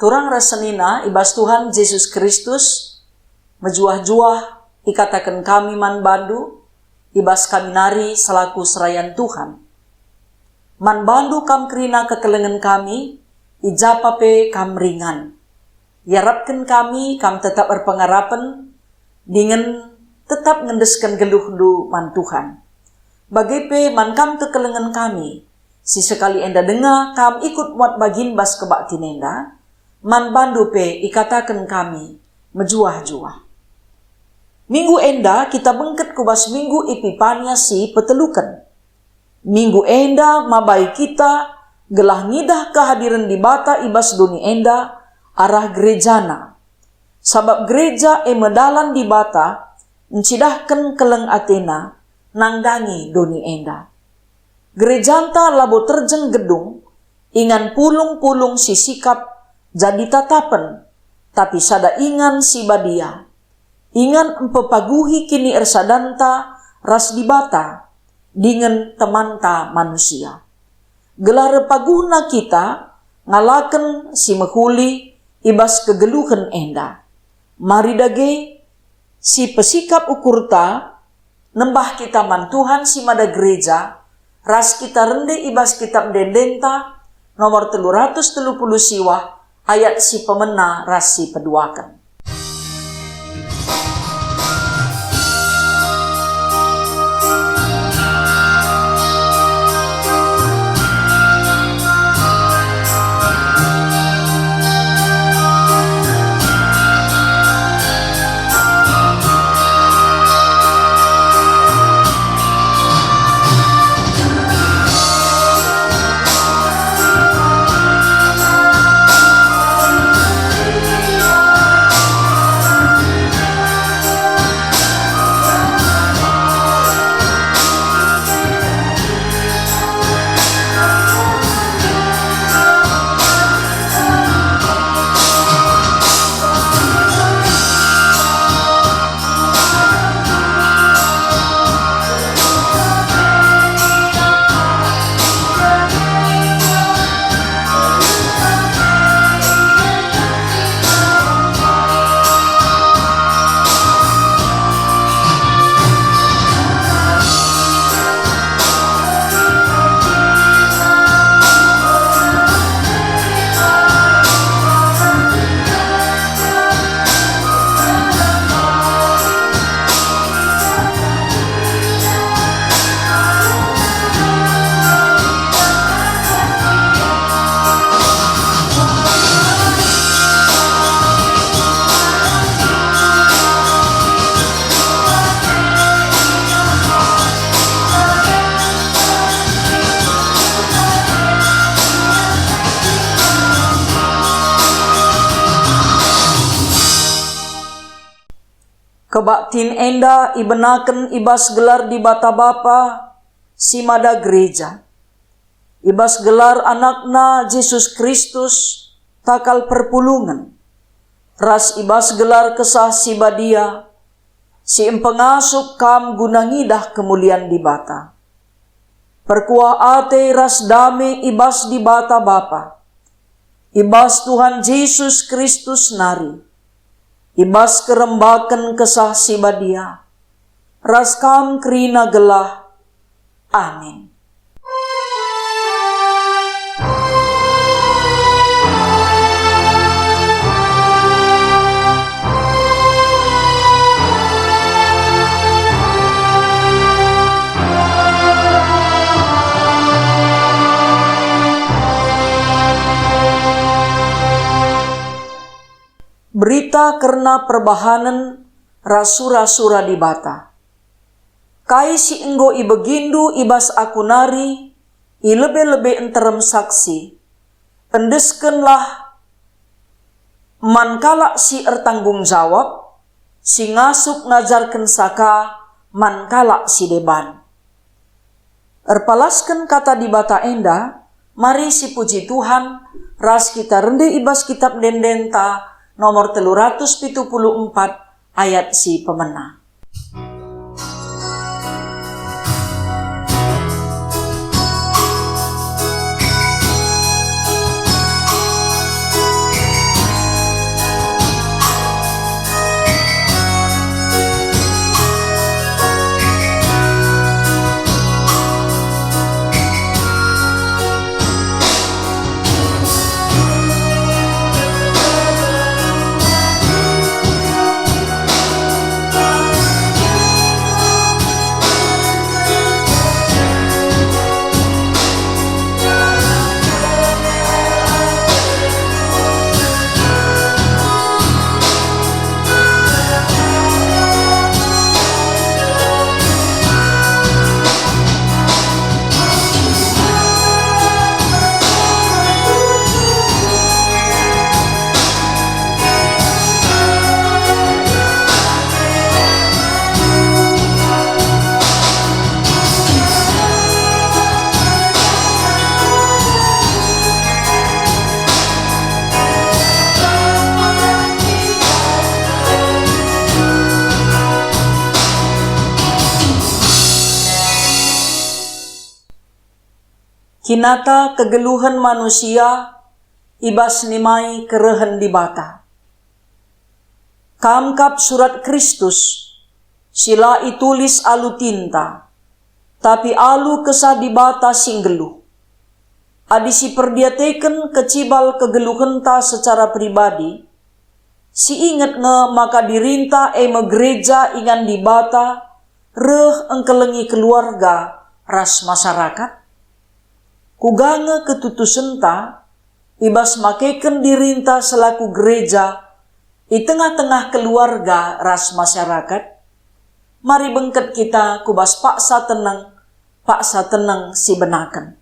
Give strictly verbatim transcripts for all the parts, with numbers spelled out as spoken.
Turang ras senina i bas Tuhan Jesus Kristus, mejuah-juah ikataken kami man bandu, i bas kami nari selaku serayan Tuhan. Man bandu kam kerina kekelengen kami, i ja pa pe kam ringan. Iarapken kami kam tetap erpengarapen, dingen tetap ngendesken geluhndu man Tuhan. Bage pe man kam kekelengen kami, si sekali enda denga kam ikut muat bagin bas kebaktin enda, man bandu pe ikataken kami mejuah-juah. Minggu enda kita bengket ku bas Minggu Epipania si peteluken. Minggu enda mabai kita gelah ngidah kehadiren Dibata i bas doni enda arah gerejana. Sabap gereja e me dalan Dibata ncidahken keleng atena nandangi doni enda. Gerejanta labo terjeng gedung, ingan pulung-pulung si sikap jadi tatapen, tapi sada ingan si badia. Ingan mpepaguhi kiniersadanta ras Dibata dingen temanta manusia. Gelah erpaguhna kita ngalaken si mehuli i bas kegeluhen enda. Mari dage si pesikap ukurta, nembah kita man Tuhan si mada gereja, ras kita rende i bas Kitap Ende-endenta nomor telu ratus telu puluh siwah, ayat si pemena ras si peduaken. Kebaktin enda ibenaken i bas gelar Dibata Bapa si mada gereja, i bas gelar AnakNa Jesus Kristus takal perpulungen, ras i bas gelar Kesah Si Badia si mpengasup kam guna ngidah kemulian Dibata. Perkuah ate ras dame i bas Dibata Bapa, i bas Tuhan Jesus Kristus nari, i bas kerembaken Kesah Si Badia, ras kam kerina gelah. Amin. Berita kerna perbahanen ras sura-sura Dibata. Kai si enggo ibegindu i bas aku nari, i lebe-lebe nterem saksi, endeskenlah man kalak si ertanggung jawab, si ngasup ngajarkensa ka man kalak si deban. Erpalasken Kata Dibata enda, mari sipuji Tuhan ras kita rende i bas Kitap Ende-endenta nomor telu ratus pitu puluh empat ayat si pemena. Inata kegeluhen manusia i bas nimai kerehen Dibata. Kam kap surat Kristus, si la itulis alu tinta, tapi alu Kesah Dibata si nggeluh. Adi siperdiateken kecibal kegeluhenta secara pribadi, siinget nge maka dirinta e me gereja ingan Dibata reh engkelengi keluarga ras masyarakat. Kuga nge ketutusenta i bas makeken dirinta selaku gereja i tengah-tengah keluarga ras masyarakat? Mari bengket kita ku bas paksa teneng, paksa teneng si benaken.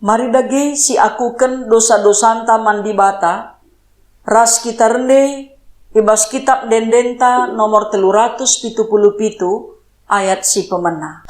Mari dage siakuken dosa-dosanta man Dibata, ras kita rende i bas Kitap Ende-endenta nomor telu ratus pitu puluh pitu ayat si pemena.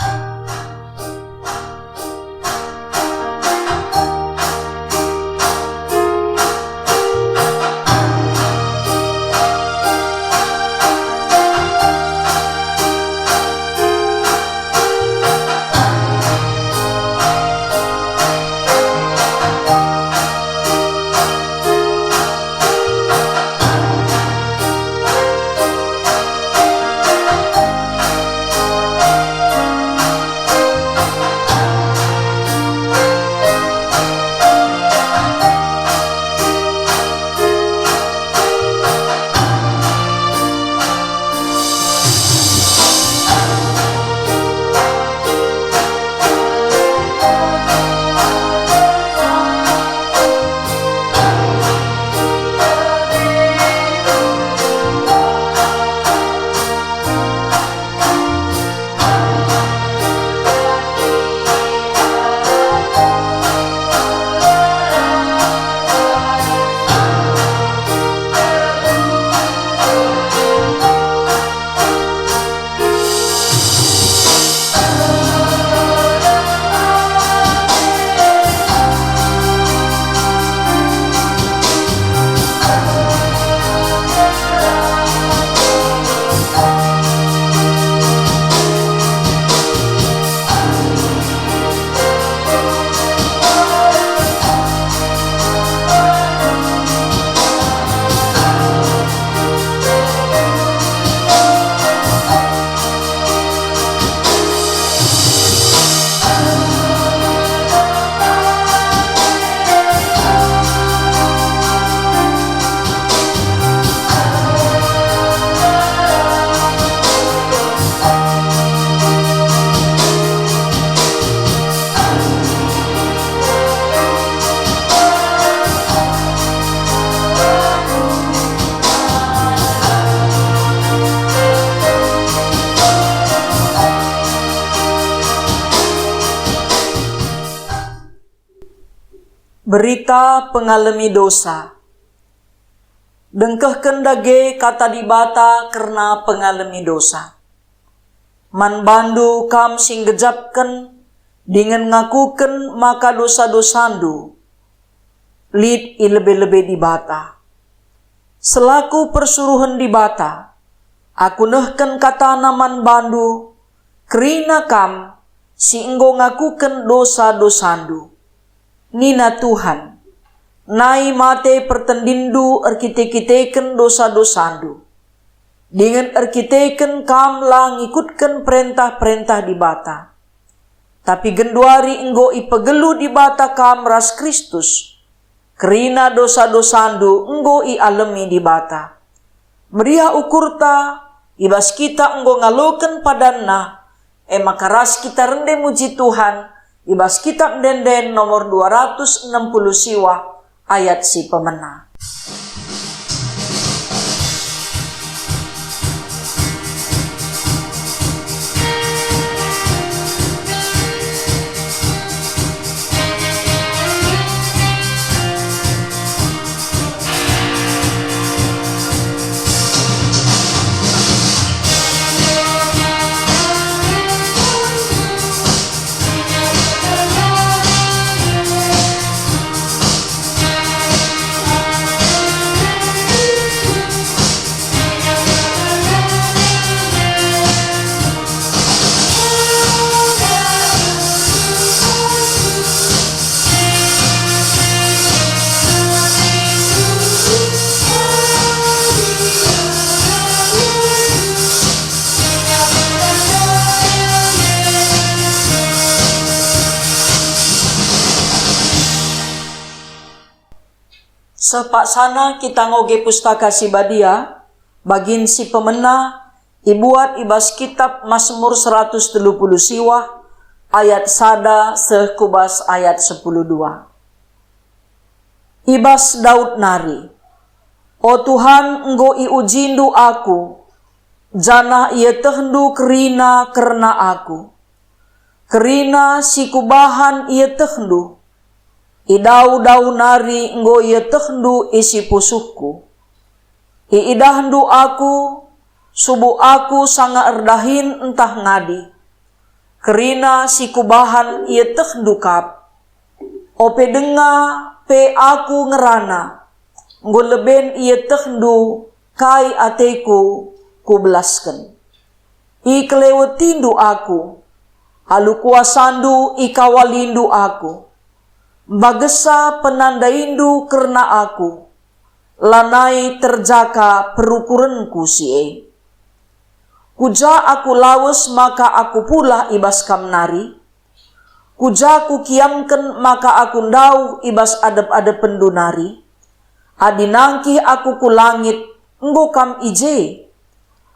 Berita pengalemi dosa. Dengkehken dage Kata Dibata kerna pengalemi dosa. Man bandu kam si nggejapken dingen ngakuken maka dosa-dosandu lit i lebe-lebe Dibata. Selaku persuruhen Dibata, aku nehken katana man bandu, kerina kam si enggo ngakuken dosa-dosandu. Nina Tuhan, "Nai mate pertendinndu erkite-kiteken dosa-dosandu, dingen erkiteken kam la ngikutken perentah-perentah Dibata. Tapi genduari enggo ipegelu Dibata kam ras Kristus, kerina dosa-dosandu enggo ialemi Dibata. Meriah ukurta, i bas kita enggo ngaloken padanNa, e maka ras kita rende muji Tuhan, i bas Kitab Ende-enden nomor dua ratus enam puluh siwah, ayat si pemena." Seh paksana kita ngoge Pustaka Si Badia, bagin si pemena ibuat i bas Kitab Masmur seratus telu puluh siwah, ayat sada seh ku bas ayat sepuluh dua. I bas Daud nari, "O Tuhan, enggo iujindu aku, janah ietehndu kerina kerna aku. Kerina si kubahan ietehndu, i dau-dau nari enggo ietehndu isi pusuhku. Iidahndu aku, subuk aku sanga erdahin ntah ngadi. Kerina si kubahan ietehndu kap. Ope denga pe aku ngerana, enggo leben ietehndu kai ateku kubelasken. Ikelewetindu aku, alu kuasandu ikawalindu aku. Mbagesa penandaindu kerna aku, lanai terjaka perukurenku si e. Kuja aku lawes maka aku pulah i bas kam nari? Kuja kukiamken maka aku ndauh i bas adep-adepenndu nari? Adi nangkih aku ku langit, enggo kam i je.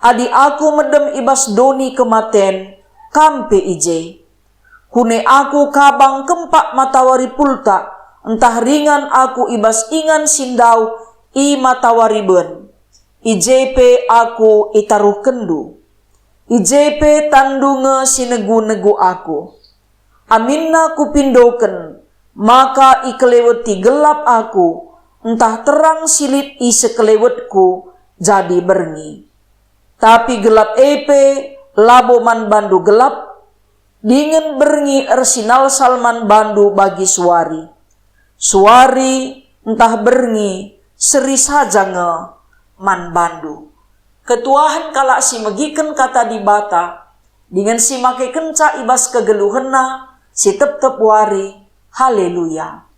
Adi aku medem i bas doni kematen, kam pe i je. Kune aku kabang kempak matawari pultak, ntah ringan aku i bas ingan si ndauh i matawari ben. I je pe aku itaruhkenndu. I je pe tanndu nge si negu-negu aku. Aminna kupindoken, maka ikeleweti gelap aku, ntah terang si lit i sekelewetku jadi berngi. Tapi gelap e pe labo man bandu gelap, dingen berngi ersinalsal man bandu bagi suari. Suari ntah berngi seri saja nge man bandu." Ketuahen kalak si megiken Kata Dibata, dingen si makekenca i bas kegeluhenna si tep-tep wari. Haleluya!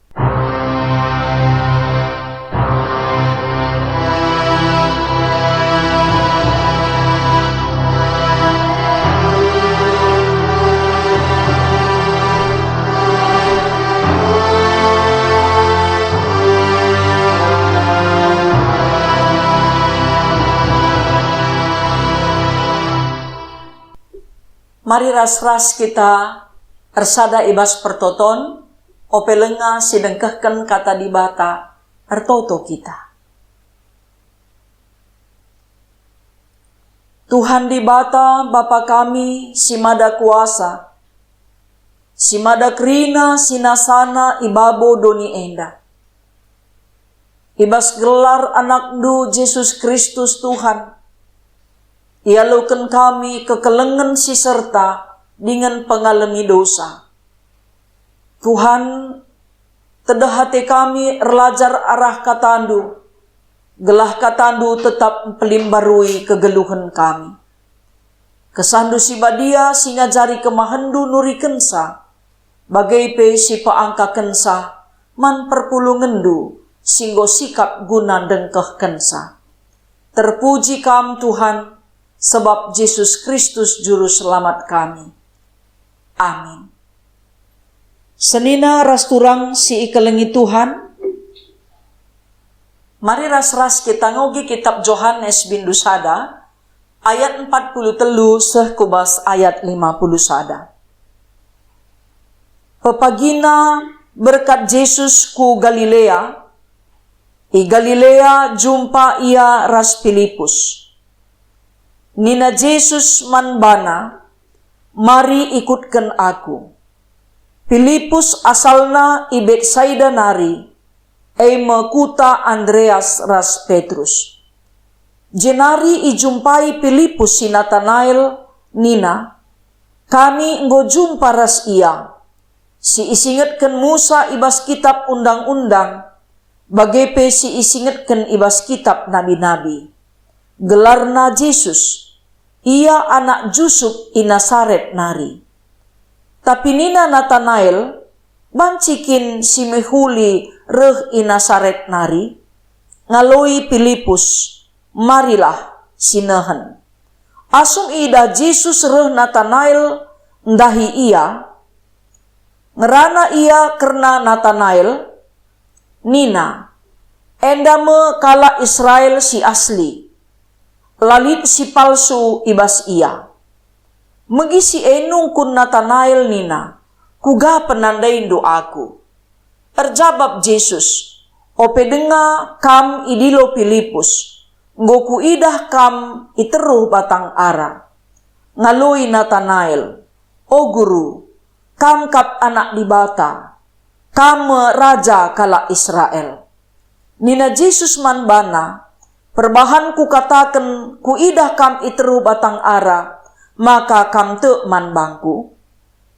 Mari ras-ras kita ersada i bas pertoton, ope lenga si dengkehken Kata Dibata, ertoto kita. Tuhan Dibata, Bapa kami si Mada Kuasa, si mada kerina sinasana i babo doni enda. I bas gelar AnakNdu Jesus Kristus Tuhan, ialoken kami kekelengen si serta dingen pengalemi dosa. Tuhan, tedeh ate kami erlajar arah kataNdu, gelah kataNdu tetap mpelimbarui kegeluhen kami. KesahNdu si Badia si ngajari kemahenNdu nurikenca, bage pe si peangkakenca man perpulungenNdu si enggo sikap guna ndengkehkenca. Terpuji Kam, Tuhan, sebab Jesus Kristus Juru Selamat kami. Amin. Senina ras turang si ikelengi Tuhan, mari ras-ras kita ngoge Kitab Johanes bindu sada, ayat empat puluh telu seh ku bas ayat lima puluh sada. Pepagina berkat Jesus ku Galilea, i Galilea jumpa Ia ras Pilipus. Nina Jesus man bana, "Mari ikutken Aku." Pilipus asalna i Betsaida nari, e me kuta Andreas ras Petrus. Jenari ijumpai Pilipus si Natanael, nina, "Kami enggo jumpa ras Ia, si isingetken Musa i bas Kitap Undang-undang, bage pe si isingetken i bas Kitap Nabi-nabi. Gelarna Jesus. Ia anak Jusup i Nasaret nari." Tapi nina Natanael, "Banci kin si mehuli reh i Nasaret nari?" Ngaloi Pilipus, "Marilah sinehen." Asum idah Jesus reh Natanael ndahi ia, ngerana ia kerna Natanael, nina, "Enda me kalak Israel si asli, la lit si palsu i bas ia." Megi si e nungkun Natanael nina, "Kuga penandaindu aku?" Erjabap Jesus, "Ope denga kam idilo Pilipus, enggo kuidah kam i teruh batang ara." Ngaloi Natanael, "O Guru, Kam kap Anak Dibata, Kam me Raja kalak Israel." Nina Jesus man bana, "Perbahan Kukataken, Kuidah kam i teruh batang ara, maka kam tek man bangKu?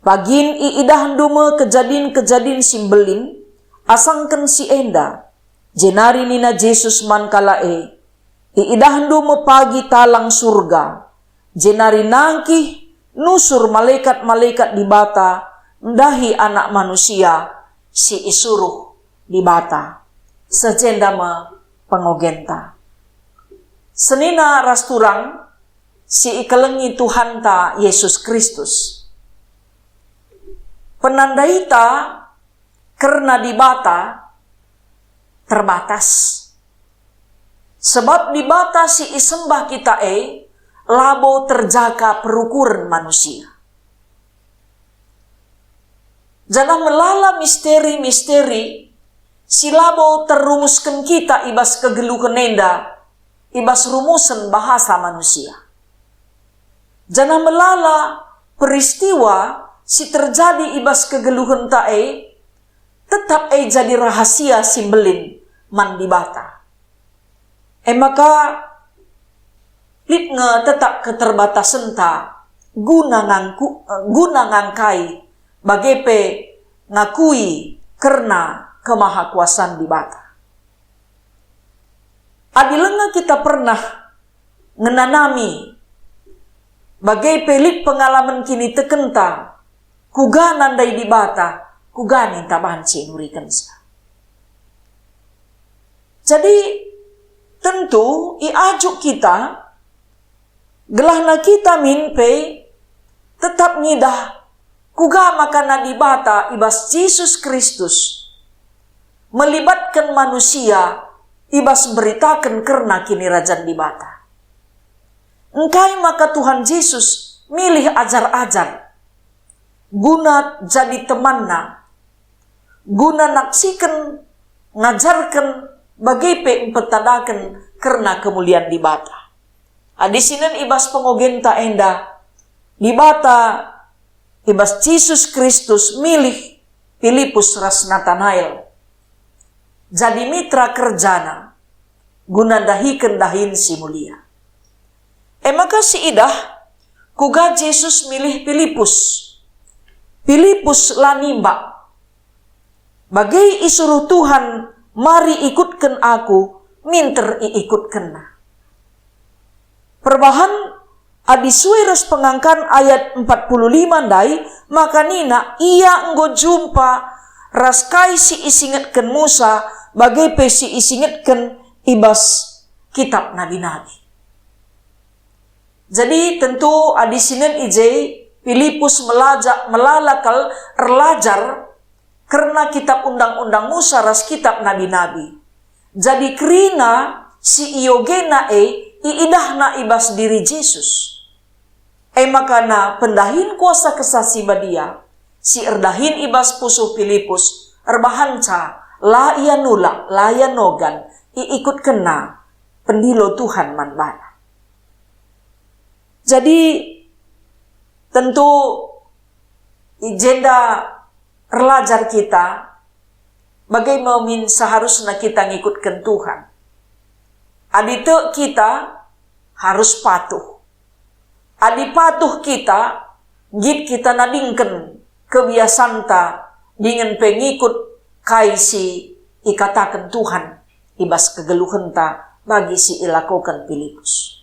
Pagin iidahndu me kejadin-kejadin si mbelin, asangken si enda." Jenari nina Jesus man kalak e, "Iidahndu me pagi talang Surga, jenari nangkih nusur malekat-malekat Dibata ndahi Anak Manusia si isuruh Dibata." Seh jenda me pengogenta. Senina ras turang si ikelengi Tuhanta Jesus Kristus. Penandaita kerna Dibata terbatas. Sebab Dibata si isembah kita e labo terjaka perukuren manusia. Janah melala misteri-misteri si labo terumusken kita i bas kegeluhen enda, i bas rumusen bahasa manusia. Janah melala peristiwa si terjadi i bas kegeluhenta e, tetap e jadi rahasia si mbelin man Dibata. E maka, lit nge tetap keterbatasenta guna ngangku-, guna ngangkai, bage pe ngakui kerna kemahakuasan Dibata. Adi langa kita pernah ngenanami, bage pe lit pengalamen kinitekenta, kuga nandai Dibata, kuga ninta banci nurikenca. Jadi, tentu iajuk kita, gelahna kita min pe tetap ngidah kuga maka Dibata i bas Jesus Kristus melibatken manusia i bas mberitaken kerna Kinirajan Dibata. Engkai maka Tuhan Jesus milih ajar-ajar guna jadi temanna, guna naksiken, ngajarken, bage pe mpetadaken kerna kemulian Dibata. Adi sinen i bas pengogenta enda, Dibata i bas Jesus Kristus milih Pilipus ras Natanael jadi mitra kerjana guna ndahiken dahin si mulia. E maka siidah kuga Jesus milih Pilipus. Pilipus la nimbak. Bage isuruh Tuhan, "Mari ikutken Aku," minter iikutkenna. Perbahan, adi sue ras pengangkan ayat empat puluh lima ndai, maka nina, "Ia enggo jumpa ras kai si isingetken Musa, bage pe si isingetken i bas kitab nabi-nabi." Jadi, tentu adi sinen i je, Pilipus melaja-, melala kal erlajar kerna kitab Undang-undang Musa ras kitab nabi-nabi. Jadi kerina si iogena e iidahna i bas diri Jesus. E maka na pendahin kuasa Kesah Si Badia, si erdahin i bas pusuh Pilipus, erbahanca la ia nulak, la ia nogan, iikutkenna pendilo Tuhan man bana. Jadi, tentu i jenda erlajar kita bage me min seharusna kita ngikutken Tuhan. Adi tek kita, harus patuh. Adi patuh kita, nggit kita nadingken kebiasanta dingen pe ngikut kai si ikataken Tuhan i bas kegeluhenta bagi si ilakoken Pilipus.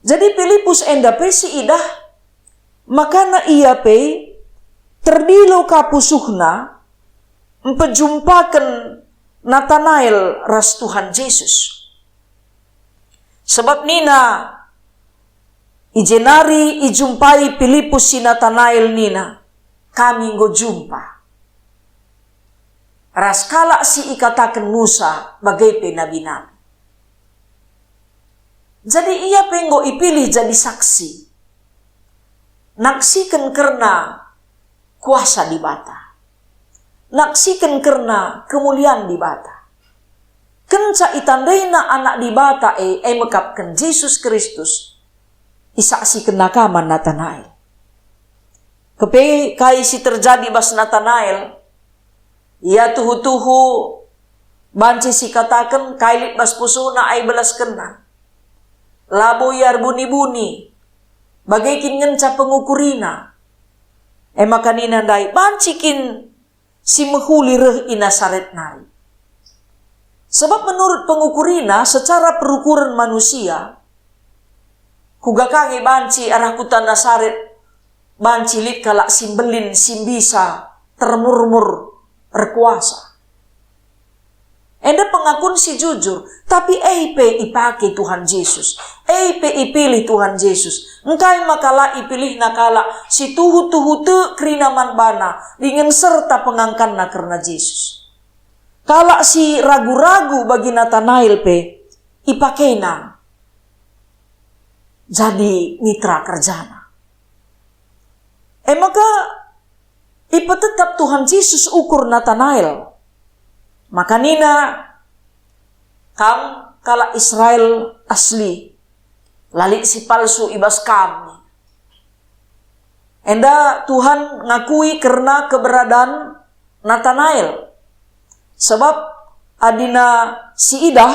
Jadi Pilipus enda pe siidah, makana ia pe terdilo ka pusuhna mpejumpaken Natanael ras Tuhan Jesus. Sebab nina, i jenari ijumpai Pilipus si Natanael nina, "Kami enggo jumpa ras kalak si ikataken Musa bage pe nabi-nabi." Jadi ia pe enggo ipilih jadi saksi, naksiken kerna kuasa Dibata, naksiken kerna kemulian Dibata. Kenca itandaina Anak Dibata e, e mekapken Jesus Kristus, isaksikenna ka man Natanael. Kepe kai si terjadi bas Natanael? Ia tuhu-tuhu banci sikataken kai lit bas pusuhna ai belaskenna. Labo ia erbuni-buni, bage kin ngenca pengukurina. E maka nina ndai, "Banci kin si mehuli reh i Nasaret nari?" Sebab menurut pengukurina, secara perukuren manusia, kuga ka nge banci arah kuta Nasaret banci lit kalak si mbelin, si mbisa, termurmur, erkuasa? Enda pengakun si jujur, tapi e pe ipake Tuhan Jesus, e pe ipilih Tuhan Jesus. Engkai maka la ipilihna kalak si tuhu-tuhu tek kerina man bana dingen serta pengangkanna kerna Jesus? Kalak si ragu-ragu bagi Natanael pe ipakena jadi mitra kerjana. E maka ipetetap Tuhan Jesus ukur Natanael. Maka nina, "Kam kalak Israel asli, la lit si palsu i bas kam." Enda Tuhan ngakui kerna keberadaan Natanael. Sebab adina siidah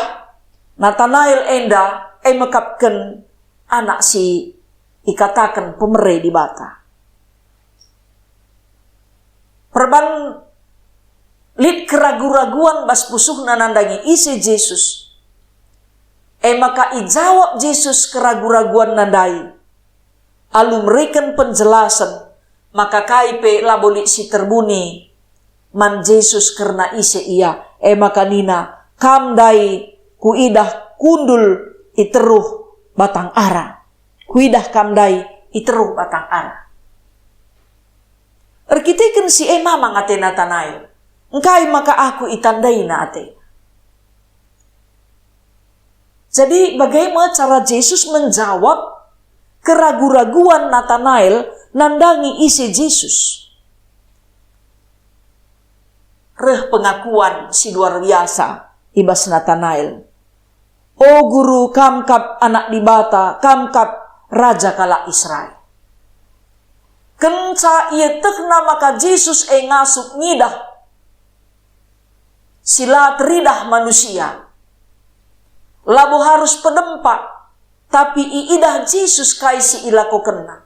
Natanael enda e mekapken anak si ikataken pemere Dibata. Perban lit keragu-raguan bas pusuhna nandangi ise Jesus, e maka ijawab Jesus keragu-raguanna ndai alu mereken penjelasen maka kai pe labo lit si terbuni man Jesus kerna ise ia, e maka nina, "Kam ndai kuidah kundul i teruh batang ara. Kuidah kam ndai i teruh batang ara." Erkiteken si e mamang ate Natanael, engkai maka aku itandaina atena. Jadi, bage me cara Jesus menjawab keragu-raguan Natanael nandangi ise Jesus? Reh pengakuan si luar biasa i bas Natanael, "O Guru, Kam kap Anak Dibata, Kam kap Raja kalak Israel." Kenca ietehna maka Jesus e ngasup ngidah si la teridah manusia, labo harus pedempak, tapi iidah Jesus kai si ilakokenna.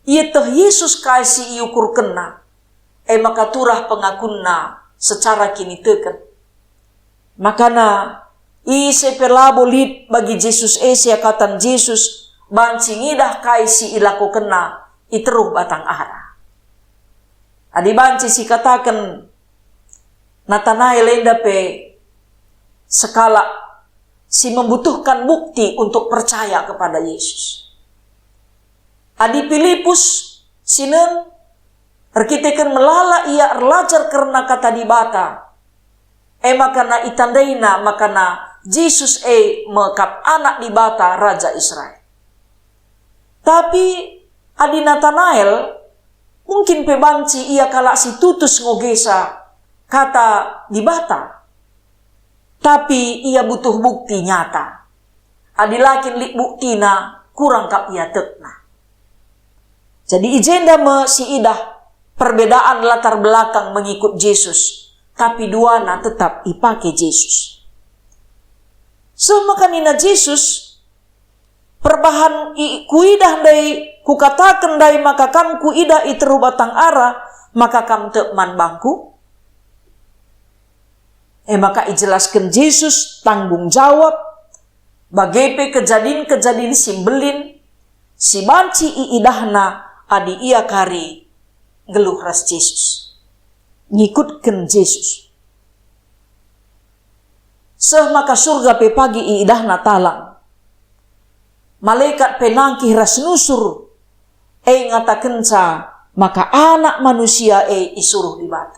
Ieteh Jesus kai si iukurkenna, e maka turah pengakunna secara kiniteken. Makana, ise pe labo lit bagi Jesus e siakatan Jesus banci ngidah kai si ilakokenna i teruh batang ara. Adi banci sikataken Natanael enda pe sekalak si membutuhkan bukti untuk percaya kepada Yesus. Adi Pilipus sinen erkiteken melala ia erlajar kerna Kata Dibata, e makana itandaina makana Jesus e me kap Anak Dibata, Raja Israel. Tapi adi Natanael, mungkin pe banci ia kalak si tutus ngogesa Kata Dibata, tapi ia butuh bukti nyata. Adi la kin lit buktina, kurang kap ietehna. Jadi i jenda me siidah perbedaan latar belakang mengikut Jesus, tapi duana tetap ipake Jesus. Seh maka nina Jesus, "Perbahan i, kuidah ndai, kukataken ndai maka kam kuidah i teruh batang ara, maka kam tek man bangku?" E maka ijelasken Jesus tanggung jawab, bage pe kejadin-kejadin si mbelin, si banci iidahna adi ia kari nggeluh ras Jesus, ngikutken Jesus. Seh maka surga pe pagi iidahna talang. Malekat pe nangkih ras nusur, e ngatakenca maka Anak Manusia e isuruh Dibata.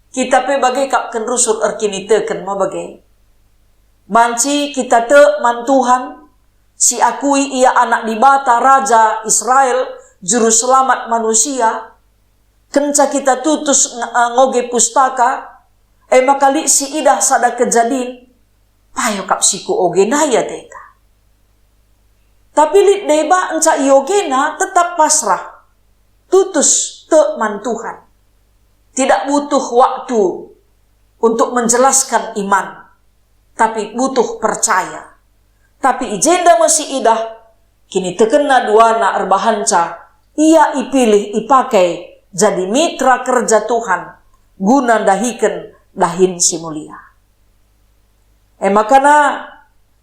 Kita pe bage kap kin rusur erkiniteken me bage. Banci kita tek man Tuhan, si akui Ia Anak Dibata, Raja Israel, Juru Selamat manusia. Kenca kita tutus nge-, eh, ngoge pustaka, e maka lit siidah sada kejadin, payo kap si kuoge ndai ateta. Tapi lit deba enca iogena tetap pasrah, tutus tek man Tuhan. Tidak butuh waktu untuk menjelaskan iman, tapi butuh percaya. Tapi i jenda me siidah, kinitekenna duana erbahanca ia ipilih, ipake jadi mitra kerja Tuhan guna ndahiken dahin si mulia. E makana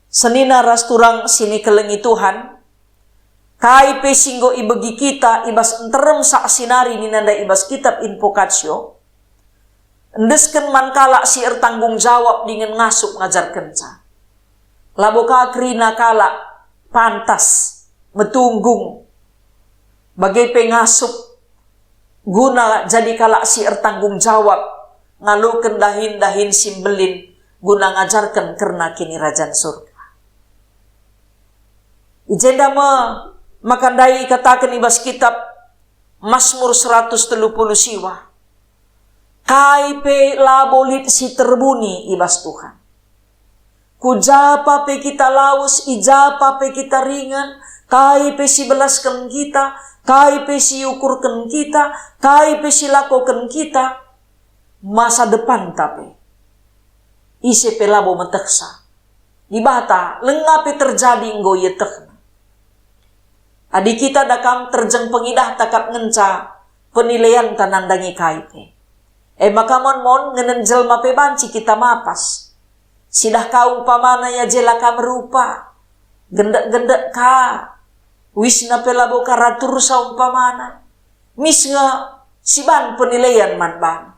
senina ras turang si nikelengi Tuhan, kai pe si enggo ibegi kita i bas nterem saksi nari nina ndai i bas kitab Invocatio, endesken man kalak si ertanggung jawab dingen ngasup ngajarkenca. Labo ka kerina kalak pantas, metunggung, bage pe ngasup guna jadi kalak si ertanggung jawab, ngaloken dahin-dahin si mbelin guna ngajarken kerna Kinirajan Surga. I jenda me maka ndai ikataken i bas kitab Masmur seratus telu puluh siwa, "Kai pe labo lit si terbuni i bas Tuhan. Ku japa pe kita lawes, i japa pe kita ringan, kai pe si belasken kita, kai pe si ukurken kita, kai pe si lakoken kita, masa depanta pe, ise pe labo metehsa. Dibata langa pe terjadi enggo ietehna." Adi kita dakam terjeng pengidahta kap ngenca penilaianta nandangi kai pe. E maka mon-mon ngenen jelma pe banci kita mapas. Sidah ka umpamana ia je la ka merupa, gendek-gendek ka, uisna pe labo ka ratursa umpamana, mis nge siban penilaian man bana.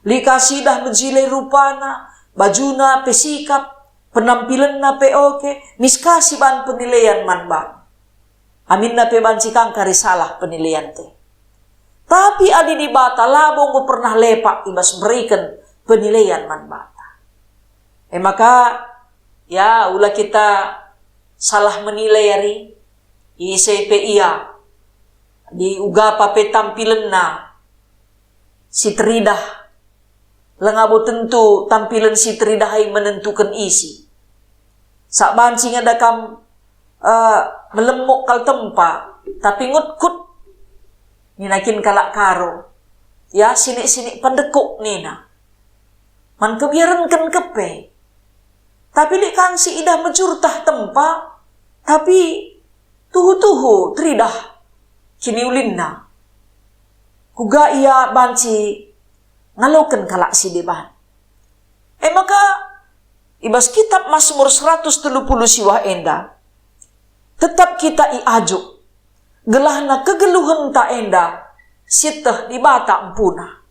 Lit ka sidah mejile rupana, bajuna pe sikap, penampilenna pe oke, mis ka siban penilaian man bana. Aminna pe banci ka ngkari salah penilaianta. Tapi adi Dibata labo enggo pernah lepak i bas mberiken penilaian man banta. E maka, ya, ula kita salah menilai ari ise pe ia, adi ugapa pe tampilenna si teridah, langa bo tentu tampilen si teridah ai menentuken isi. Sak banci nge dakam, eh, melemuk kal tempa, tapi ngutkut Nina kin kalak Karo, ya, sinik-sinik pendekuk nina. Man kebiarenken kepe. Tapi lit kan si idah mejurtah tempa, tapi tuhu-tuhu teridah kiniulinna. Kuga ia banci ngaloken kalak si deban. E maka, i bas kitab Masmur seratus telu puluh siwah enda, tetap kita iajuk, gelahna kegeluhenta enda sieteh Dibata empuna.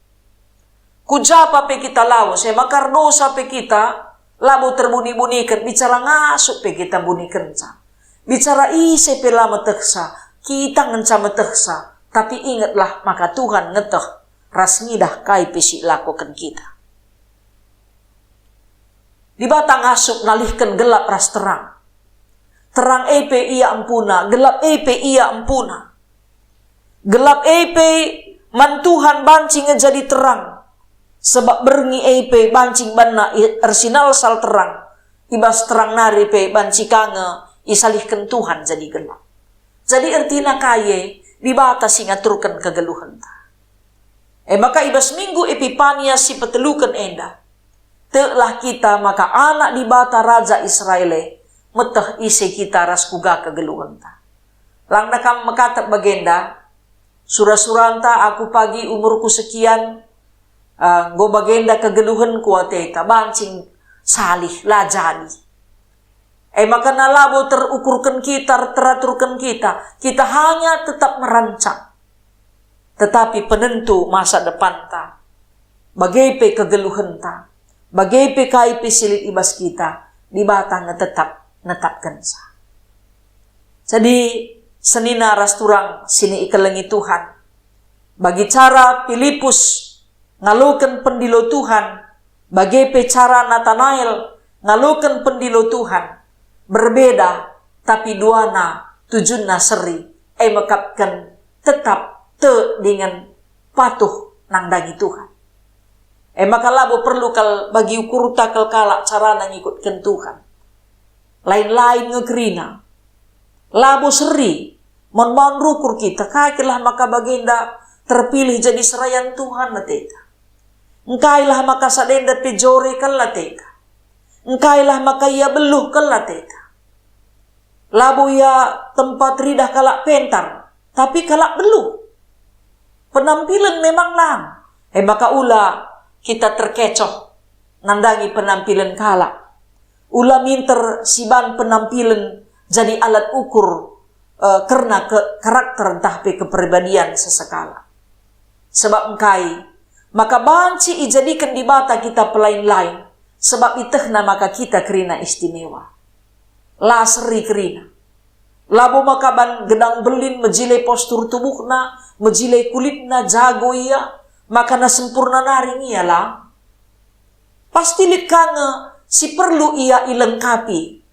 Ku japa pe kita lawes, e maka erdosa pe kita, labo terbuni-buniken, bicara ngasup pe kita bunikenca. Bicara ise pe la metehsa, kita ngenca metehsa, tapi ingetlah maka Tuhan ngeteh ras ngidah kai pe si ilakoken kita. Dibata ngasup nalihken gelap ras terang. Terang e pe ia empuna, gelap e pe ia empuna. Gelap e pe man Tuhan banci nge jadi terang, sebab berngi e pe banci banna i-, ersinalsal terang, i bas terang nari pe banci ka nge isalihken Tuhan jadi gelap. Jadi ertina kai e? Dibata si ngaturken kegeluhenta. E maka i bas Minggu Epipania si peteluken enda, teklah kita maka anak Dibata Raja Israel e meteh ise kita ras kuga kegeluhenta. Langna kam mekatep bagenda, sura-suranta aku pagi umurku sekian, ah, enggo bagenda kegeluhenku ateta, banci salih, la jadi. E maka na labo terukurken kita, teraturken kita, kita hanya tetap merancang. Tetapi penentu masa depanta, bage pe kegeluhenta, bage pe kai pe si lit i bas kita, Dibata nge tetap netapkenca. Jadi, senina ras turang si ikelengi Tuhan, bagi cara Pilipus ngaloken pendilo Tuhan, bage pe cara Natanael ngaloken pendilo Tuhan, berbeda, tapi duana tujunna seri, e mekapken tetap tek dingen patuh nandangi Tuhan. E maka labo perlu kal bagi ukurta kal kalak carana ngikutken Tuhan. Lain-lain nge kerina. Labo seri, mon-mon rukur kita, kai kelah maka bagenda terpilih jadi serayan Tuhan ateta. Engkailah maka sadenda pe jore kal ateta. Engkailah maka ia beluh kal ateta. Labo ia tempa teridah kalak pentar, tapi kalak beluh. Penampilen memang lang, e maka ula kita terkecoh nandangi penampilen kalak. Ula minter siban penampilen jadi alat ukur, eh, kerna ke-, karakter ntah pe kepribadian sesekalak. Sebab engkai, maka banci ijadiken Dibata kita pelain-lain, sebab itehna maka kita kerina istimewa. La seri kerina. Labo maka ban gedang belin mejile postur tubuhna, mejile kulitna, jago ia, maka na sempurna nari nge ia la. Pasti lit ka nge si perlu ia ilengkapi,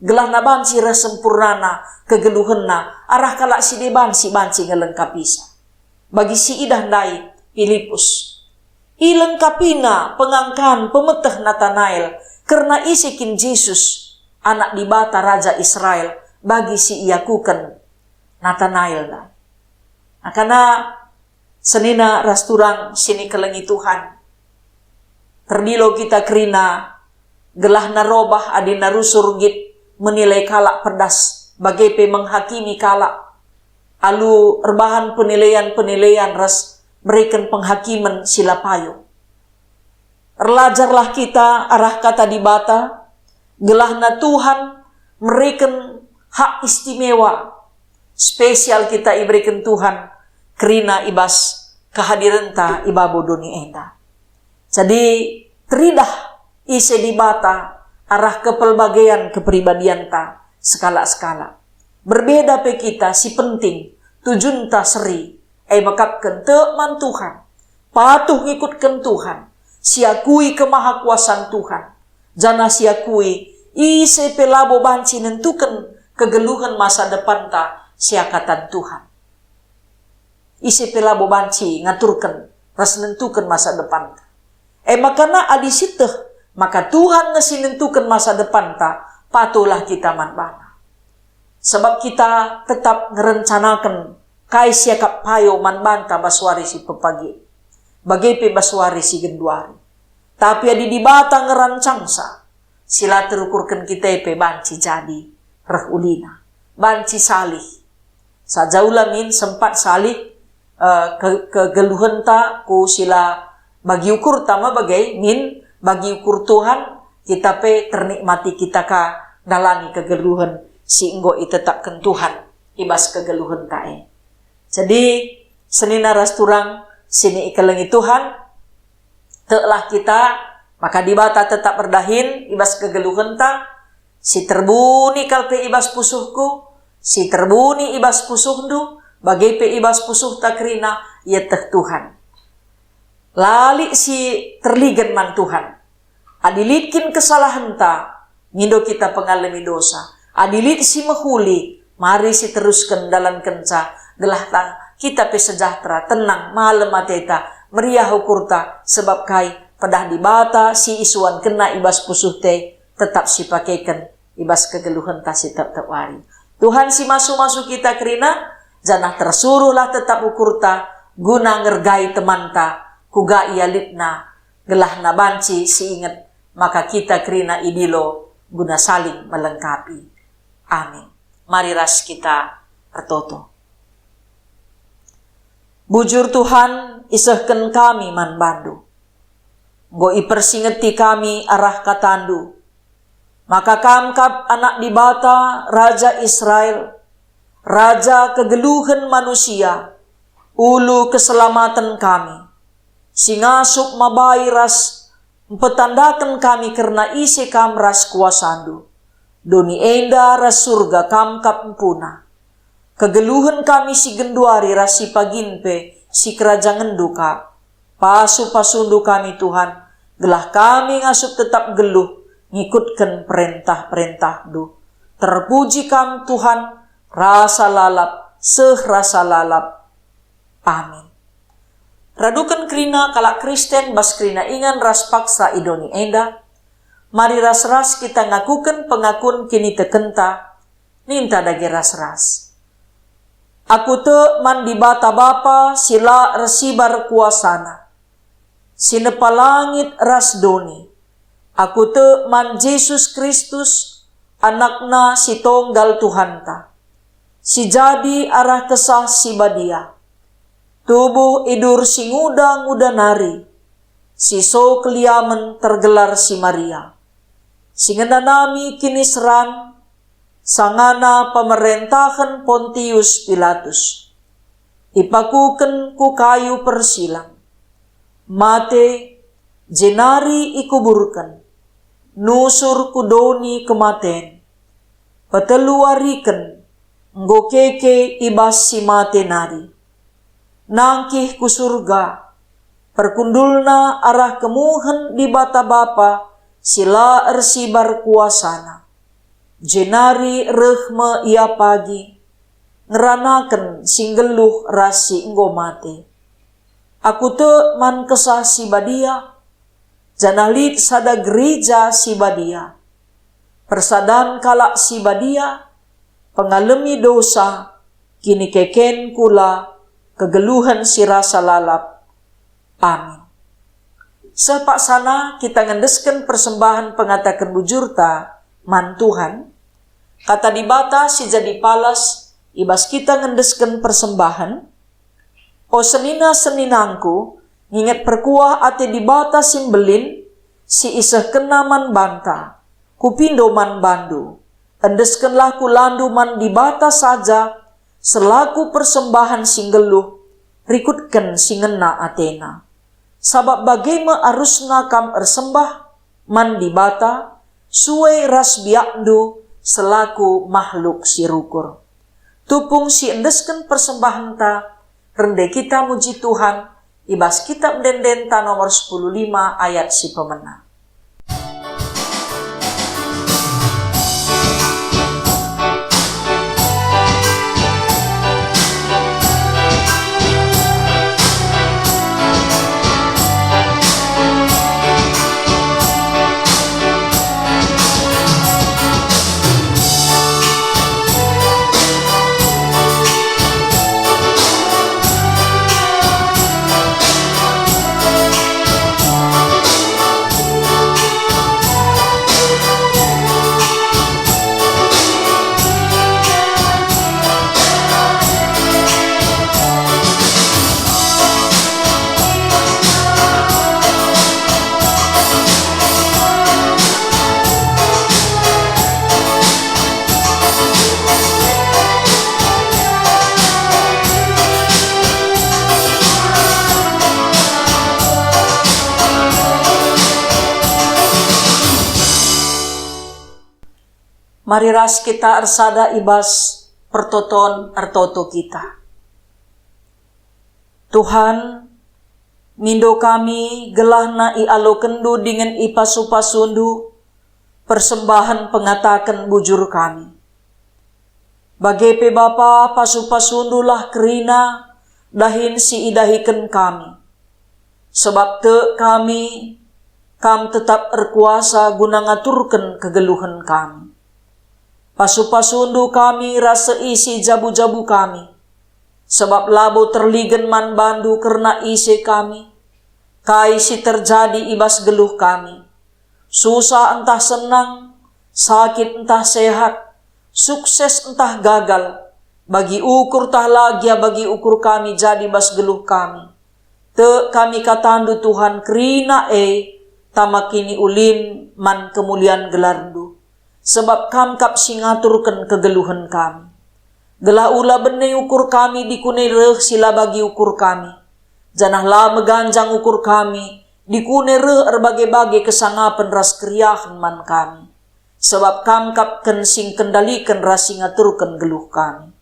gelahna banci reh sempurnana kegeluhenna arah kalak si deban si banci ngelengkapisa. Bagi si idah ndai Pilipus. Ilengkapina pengangkan pemeteh Natanael kerna ise kin Jesus, Anak Dibata Raja Israel, bagi si iakuken Natanael ndai. Akana senina ras turang si ikelengi Tuhan. Terdilo kita kerina, gelahna robah adina rusur nggit menilai kalak pedas, bage pe menghakimi kalak. Alu erbahan penilaian-penilaian ras mereken penghakimen si la payo. Erlajarlah kita arah Kata Dibata, gelahna Tuhan mereken hak istimewa, spesial kita ibereken Tuhan kerina i bas kehadirenta i babo doni enda. Jadi, teridah ise Dibata arah kepelbagean kepribadianta sekalak-sekalak. Berbeda pe kita, si penting tujunta seri, e mekapken tek man Tuhan, patuh ngikutken Tuhan, siakui kemahakuasan Tuhan, janah siakui ise pe labo banci nentuken kegeluhen masa depanta siakatan Tuhan. Ise pe labo banci ngaturken ras nentuken masa depanta. E maka na adi sieteh maka Tuhan nge si nentuken masa depanta, patuhlah kita man baNa. Sebab kita tetap ngerencanaken kai siakap payo man banta bas wari si pepagin, bage pe bas wari si genduari. Tapi adi Dibata ngerancangsa, si la terukurken kita pe banci jadi reh ulina, banci salih. Saja ula min sempat salih, eh, ke-, kegeluhenta ku si la bagi ukurta me bage, min bagi ukur Tuhan, kita pe ternikmati kita ka ndalani kegeluhen si enggo itetapken Tuhan i bas kegeluhenta e. Jadi, senina ras turang si ikelengi Tuhan, teklah kita maka Dibata tetap erdahin i bas kegeluhenta, si terbuni kal pe i bas pusuhku, si terbuni i bas pusuhndu, bage pe i bas pusuhta kerina, ieteh Tuhan. La lit si terligen man Tuhan. Adi lit kin kesalahenta, mindo kita pengalemi dosa. Adi lit si mehuli, mari siterusken dalankenca, gelah ta-, kita pe sejahtera, tenang, malem ateta, meriah ukurta, sebab kai? Pedah Dibata si isuankenna i bas pusuhta e tetap sipakeken i bas kegeluhenta si tep-tep wari. Tuhan si masu-masu kita kerina, janah tersuruhlah tetap ukurta guna ngergai temanta, kuga ia litna, gelahna banci siinget maka kita kerina idilo guna saling melengkapi. Amin. Mari ras kita ertoto. Bujur Tuhan, isehken kami man bandu. Enggo ipersingeti kami arah katandu, maka kam kap Anak Dibata, Raja Israel, Raja kegeluhen manusia, ulu keselamaten kami, si ngasup mabai ras mpetandaken kami kerna ise kam ras kuasandu. Doni enda ras Surga kam kap empuna. Kegeluhen kami si genduari ras si pagin pe si kerajangenndu kap. Pasu-pasundu kami, Tuhan, gelah kami ngasup tetap geluh ngikutken perentah-perentahndu. Terpuji kam, Tuhan, rasa lalap, seh rasa lalap. Amin. Raduken kerina kalak Kristen bas kerina ingan ras paksa i doni enda, mari ras-ras kita ngakuken pengakun kinitekenta, ninta dage ras-ras. Aku tek man Dibata Bapa si la ersibar kuasana, si nepa langit ras doni. Aku tek man Jesus Kristus, AnakNa si tonggal Tuhanta, si jadi arah Kesah Si Badia, tubuh idur si nguda-nguda nari, si so keliamen tergelar si Maria, si ngenanami kiniseran, sangana pemerentahen Pontius Pilatus. Ipakuken ku kayu persilang, mate, jenari ikuburken, nusur ku doni kematen. Petelu wariken enggo keke i bas si mate nari. Nangkih ku Surga, perkundulna arah kemuhen Dibata Bapa si la ersibar kuasana. Jenari reh me Ia pagi, ngeranaken si nggeluh ras si enggo mate. Aku tek man Kesah Si Badia, janah lit sada gereja si badia, persadan kalak si badia, pengalemi dosa, kinikeken kula, kegeluhen si rasa lalap. Amin. Seh paksana kita ngendesken persembahen pengataken bujurta man Tuhan. Kata Dibata si jadi palas i bas kita ngendesken persembahen. O senina-seninangku, nginget perkuah ate Dibata si mbelin, si isehkenNa man banta, kupindo man bandu. Endeskenlah kulandu man Dibata saja selaku persembahen si nggeluh, rikutken si ngena ateNa. Sabap bage me arusna kam ersembah man Dibata, sue ras biakndu selaku mahluk si rukur. Tupung si endesken persembahenta, rende kita muji Tuhan i bas Kitab Ende-endenta nomor sepuluh lima ayat si pemena. Mari ras kita ersada i bas pertoton ertoto kita. Tuhan, mindo kami gelahna ialokenndu dingen ipasu-pasundu persembahen pengataken bujur kami. Bage pe Bapa, pasu-pasundulah kerina dahin si idahiken kami. Sebab tek kami, Kam tetap erkuasa guna ngaturken kegeluhen kami. Pasu-pasundu kami ras seisi jabu-jabu kami, sebab labo terligen man bandu kerna ise kami, kai si terjadi i bas geluh kami, susah ntah senang, sakit ntah sehat, sukses ntah gagal, bagi ukur tah la gia bagi ukur kami jadi bas geluh kami. Tek kami katandu, Tuhan, kerina e tama kiniulin man kemulian gelarndu, sebab Kam kap si ngaturken kegeluhen kami. Gelah ula bene ukur kami dikune reh si la bagi ukur kami, janah la meganjang ukur kami dikune reh erbage-bage kesangapen ras keriahen man kami, sebab Kam kap ken si ngkendaliken ras si ngaturken geluh kami.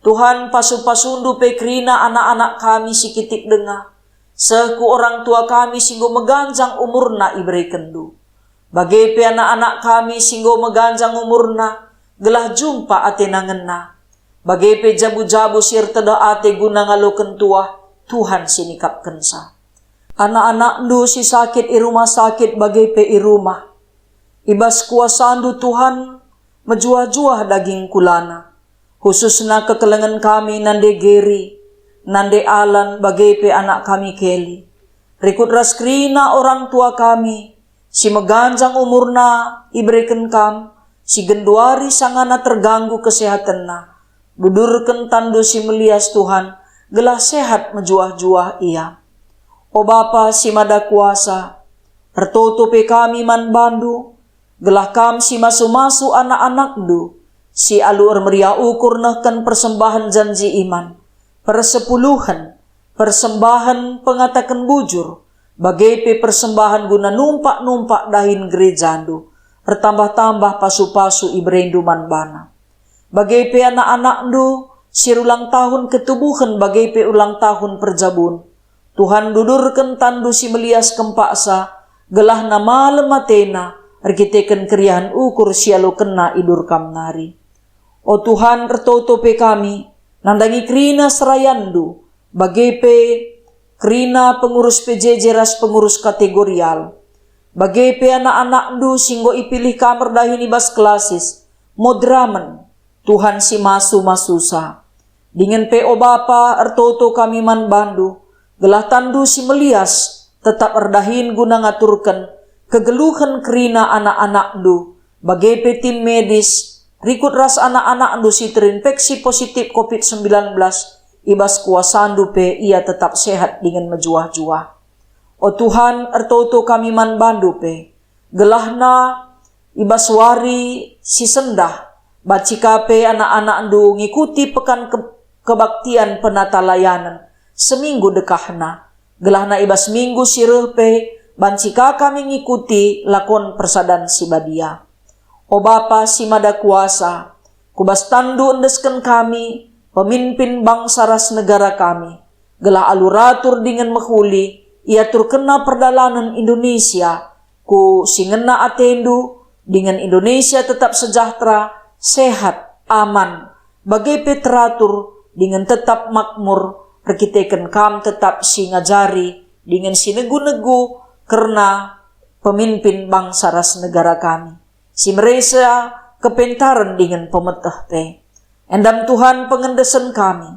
Tuhan, pasu-pasundu pe kerina anak-anak kami si kitik denga, seh ku orang tua kami si enggo meganjang umurna iberekenndu. Bage pe anak-anak kami si enggo meganjang umurna, gelah jumpa atena ngena. Bage pe jabu-jabu si ertedeh ate guna ngaloken tuah, Tuhan si nikapkenca. Anak-anakndu si sakit i rumah sakit bage pe i rumah. I bas kuasandu, Tuhan, mejuah-juah daging kulana. Khususna kekelengen kami nande Geri, nande Alan, bage pe anak kami Kelly. Rikut ras kerina orang tua kami, si meganjang umurna ibereken Kam, si genduari sangana terganggu kesehatenna. Dudurken tanNdu si melias, Tuhan, gelah sehat mejuah-juah ia. O Bapa si Mada Kuasa, ertoto pe kami man bandu, gelah Kam si masu-masu anak-anakndu, si alu ermeriah ukur nehken persembahen janji iman, persepuluhen, persembahen pengataken bujur, bage pe persembahen guna numpak-numpak dahin gerejandu, ertambah-tambah pasu-pasu iberendu man bana. Bage pe anak-anakndu si erulang tahun ketubuhen bage pe ulang tahun perjabun. Tuhan, dudurken tanNdu si melias kempaksa, gelahna malem atena erkiteken keriahen ukur si ialokenna idur Kam nari. O Tuhan, ertoto pe kami, nandangi kerina serayanNdu, bage pe kerina pengurus P J J ras pengurus kategorial, bage pe anak-anakNdu si enggo ipilih Kam erdahin i bas klasis, moderamen, Tuhan si masu-masusa. Dingen pe, o Bapa, ertoto kami man bandu, gelah tanNdu si melias tetap erdahin guna ngaturken kegeluhen kerina anak-anakNdu, bage pe tim medis, rikut ras anak-anakNdu si terinfeksi positif covid sembilan belas i bas kuasaNdu pe ia tetap sehat dingen mejuah-juah. O Tuhan, ertoto kami man bandu pe, gelahna i bas wari si sendah, banci ka pe anak-anakNdu ngikuti pekan ke-, kebaktian penatalayanen seminggu dekahna, gelahna i bas minggu si reh pe banci ka kami ngikuti lakon persadan si badia. O Bapa si Mada Kuasa, ku bas tanNdu endesken kami, pemimpin bangsa ras negara kami, gelah alu ratur dingen mehuli iaturkenna perdalanen Indonesia ku si ngena ateNdu, dingen Indonesia tetap sejahtera, sehat, aman, bage pe teratur, dingen tetap makmur, erkiteken Kam tetap si ngajari dingen si negu-negu kerna pemimpin bangsa ras negara kami, si meresa kepentaren dingen pemeteh pe. Endam Tuhan pengendesen kami,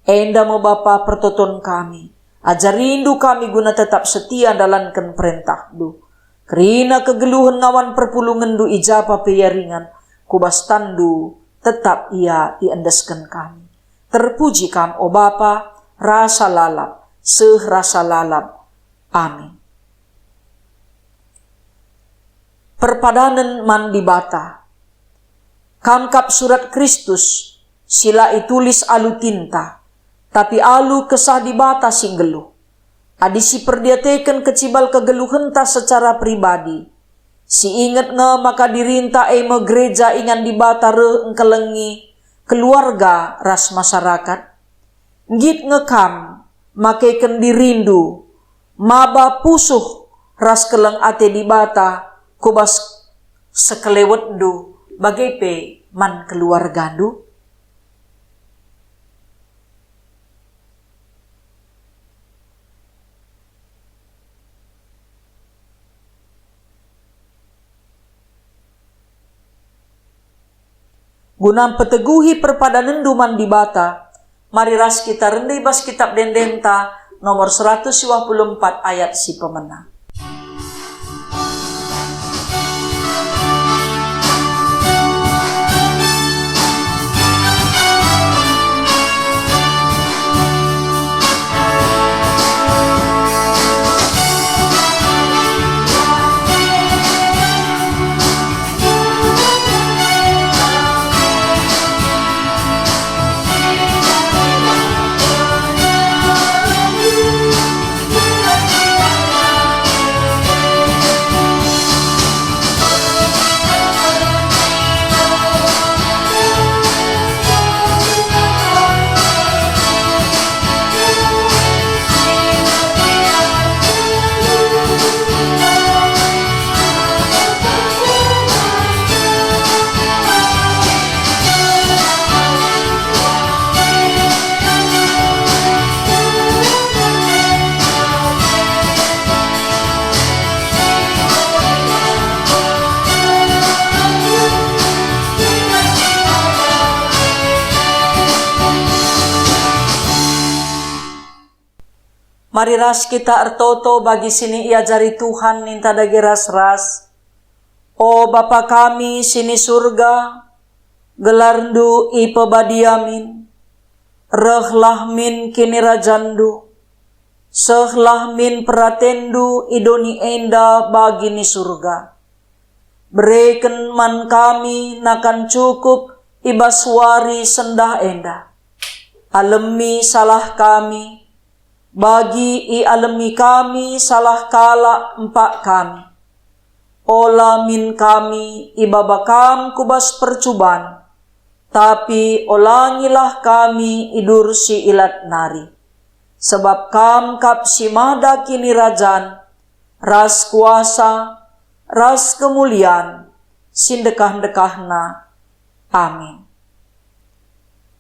enda me Bapa pertoton kami. AjariNdu kami guna tetap setia ndalanken perentahNdu. Kerina kegeluhen ngawan perpulungenNdu i japa pe ia ringan, ku bas tanNdu tetap ia iendesken kami. Terpuji Kam, o Bapa, rasa lalap, seh rasa lalap. Amin. Perpadanen man Dibata. Kam kap surat Kristus, si la itulis alu tinta, tapi alu Kesah Dibata si nggeluh. Adi siperdiateken kecibal kegeluhenta secara pribadi, Si inget nge maka dirinta e me gereja ingan Dibata reh engkelengi keluarga ras masyarakat. Nggit nge kam makeken dirindu maba pusuh ras keleng ate Dibata ku bas sekelewetndu, bage pe man keluargandu? Guna mpeteguhi perpadanenndu man Dibata, mari ras kita rende i bas Kitap Ende-Endenta nomor seratus dua puluh empat ayat si pemena. Mari ras kita ertoto bagi si niajari Tuhan ninta dage ras-ras. O Bapa kami si ni Surga, gelarNdu ipebadia min, rehlah min kinirajanNdu, sehlah min peratenNdu i doni enda bagi ni Surga. Bereken man kami nakan cukup i bas wari sendah enda. Alemi salah kami, bagi ialemi kami salah kalak empak kami. Ola min kami ibaba Kam ku bas percuban, tapi olangilah kami idur si ilat nari. Sebab Kam kap si mada kinirajan, ras kuasa, ras kemulian, si ndekah-ndekahna. Amin.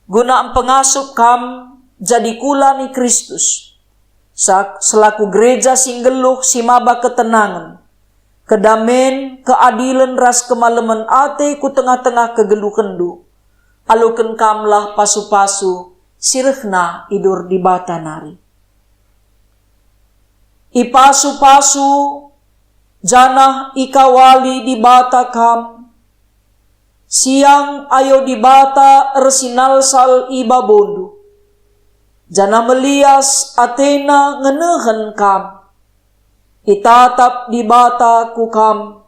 Guna mpengasup kam jadi kula ni Kristus, sa-, selaku gereja si nggeluh si maba ketenangen, kedamen, keadilen ras kemalemen ate ku tengah-tengah kegeluhenndu, aloken kamlah pasu-pasu si rehna idur Dibata nari. Ipasu-pasu janah ikawali Dibata kam. Siang ayo Dibata ersinalsal i babondu, janah melias ateNa ngenehen kam. Itatap Dibata ku kam,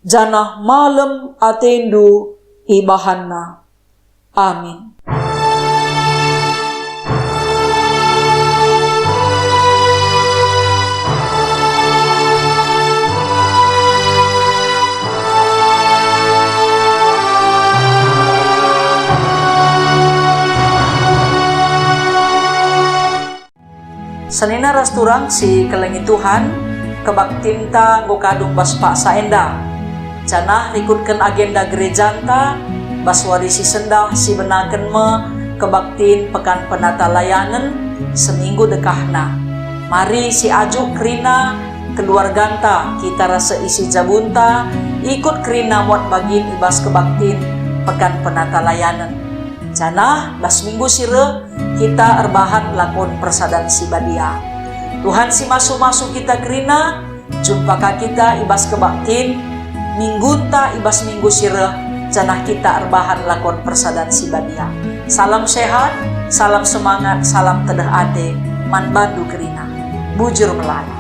janah malem atendu ibahanNa. Amin. Senina ras turang si kelengi Tuhan, kebaktinta enggo kadung bas paksa enda. Janah rikutken agenda gerejanta, bas wari si sendah sibenaken me kebaktin Pekan Penatalayanen seminggu dekahna. Mari siajuk kerina keluarganta, kita ras seisi jabunta, ikut kerina muat bagin i bas kebaktin Pekan Penatalayanen. Janah bas minggu si reh kita erbahan lakon persadan si badia. Tuhan si masu-masu kita kerina, jumpa ka kita i bas kebaktin minggunta i bas minggu si reh, janah kita erbahan lakon persadan si badia. Salam sehat, salam semangat, salam tedeh ate man bandu kerina. Bujur melala.